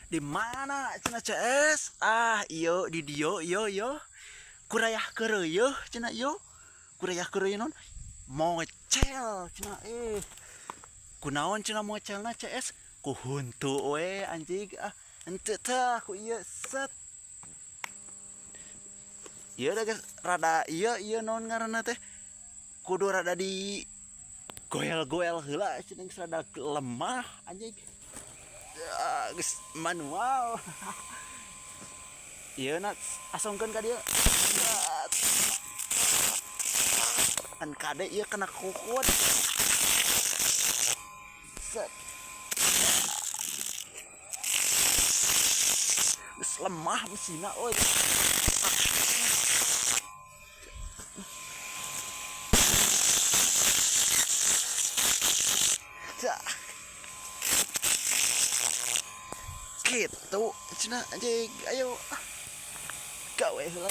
Di mana cenah CS? Ah, ieu di dieu ieu ieu. Kurayah keureuyeun cenah ieu. Kurayah keureuyeun naon? Mocel cenah eh. Kunaon cenah mocelna CS? Ku huntu we anjing ah. Henteu tah ku ieu set. Ieu da geus rada ieu ieu naon ngaranna teh? Kudu rada di goel-goel heula cenah geus rada lemah anjing. Ah, geus manual. Ieu na asongkeun ka dieu. Kan kade ieu kena kukut. Set. Geus lemah mesinna euy. Gitu cenah anjing ayo gawe heula.